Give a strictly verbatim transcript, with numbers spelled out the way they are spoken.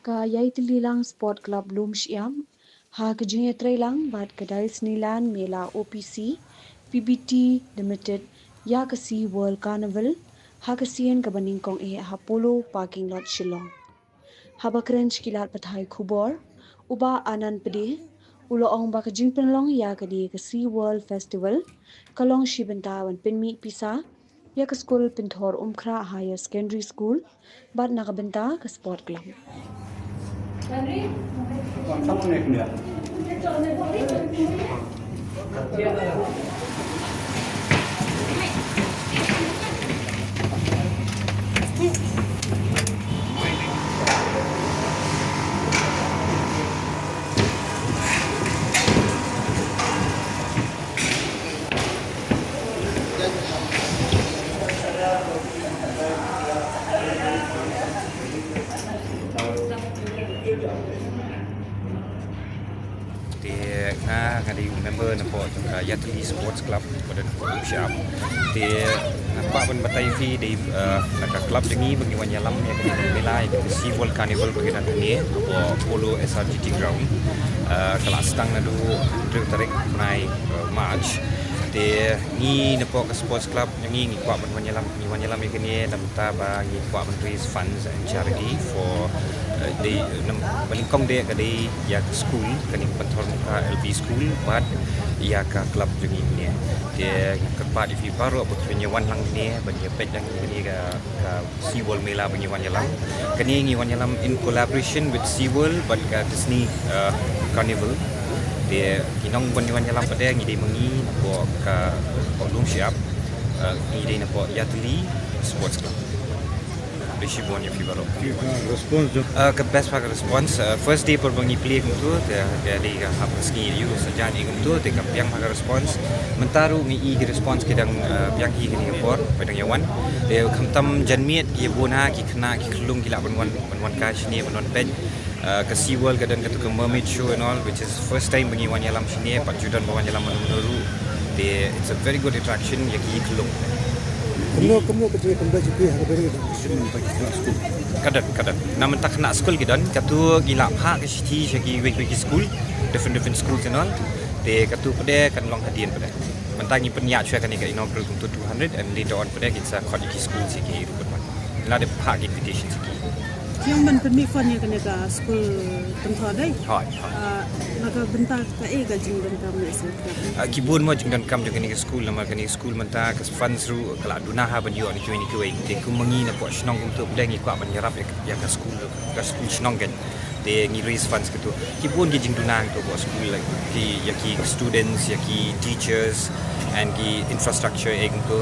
Ka Yaitlilang Sport Club Lumshyiap ha ka jingïatreilang bad ka Dai Snilan Mela O P C P B T Limited ïa ka Sea World Carnival ha ka sien kaba nyngkong eh ha Polo Parking Lot Shillong. Haba kren sha ki lad pathai khubor, u Bah Anand Pde u la ong ba ka jingpynlong ïa kane ka Sea World Festival ka long shi bynta ban pynmih pisa ïa ka skul Pynthor Umkhrah Higher Secondary School bad na ka bynta ka Sport Club. Te nga, nga dei u member na pdeng ka Yatli Sports Club, ba don ha Lumshyiap. Te nga kwah ban batai ïa phi dei, eh, na ka club jong ngi ba ngi wan ïalam ïa ka mela, ïa ka Sea World Carnival ba ka dang hangne ha Polo S R G T ground. Eh, ka la sdang naduh hynriew tarik bnai, eh, March. Te ngi na pdeng ka sports club jong ngi, ngi kwah ban wan ïalam, ngi wan ïalam ïa kane namar ba ngi kwah ban raise funds and charity for, eh, dei, nam, ba nyngkong dei ka dei ïa ka skul, kane ka Pynthor Umkhrah L P School, bad ïa ka club jong ngi hangne. Te nga kyrpad ïa phi baroh ba phin ïa wan lang hangne ban ïa peit lang ïa kane ka, ka Sea World Mela ba ngi wan ïalam. Kane ngi wan ïalam in collaboration with Sea World bad ka Disney, uh, Carnival. Te ki nongwan ïalam pat de ngi dei ma ngi na pdeng ka, pdeng Lumshyiap, uh, ngi dei na pdeng Yatli Sports Club. Dei shibun ïa phi baroh. Ka response jong, uh, ka best bha ka response. Uh, first day por ba ngi plie kumto, te, te dei ka hap ka sngi ïa u sa jan ïa kumto, te ka biang bha ka response. Mynta ruh ngi i ki response ki dang, uh, biang hi kane ka por ba dang ïa wan. Te khamtam janmiet ïa bun ha ki khynnah ki khyllung ki lah ban wan, ban wan kai shane, ban wan peit. Uh, ka Sea World ka don katu ka mermaid show and all, which is first time ba ngi wan ïalam shane, pat ju don ba wan ïalam mynno mynno ruh. Te it's a very good attraction ïa ki khyllung. Kumno, kumno ka jingïakynduh jong phi ha kaba ïadei bad ka school? Ka don, ka don. Na mynta khynnah skul ki don, katu ngi la phah ka shithi sha kiwei kiwei ki school, different different schools and all. Te katu pat de kan long hadien pat de. Mynta ngi pynïaid shuwa kane ka inaugural kumto two hundred and later on pat de kin sa khot ïa ki school sha ki ruh pat. Ngi la dep phah ki invitation sha ki. Phi ong ban pynmih fund ïa kane ka skul Pynthor dei? Hooid, hooid. Ah, na ka bynta kaei ka jingdonkam ne sa ka? Ah, ki bun mo jingdonkam jong kane ka skul, namar kane ka skul mynta ka funds ruh ka la duna ha ban ïoh na kiwei na kiwei. Te kum ma ngi na pdeng shnong kumto pat de ngi kwah ban ïarap ïa ka, ïa ka skul, ka skul shnong kan. Te ngi raise funds katu. Ki bun ki jingduna katu ka skul, like, ki, ïa ki students, ïa ki teachers, and ki infrastructure, eh, katu.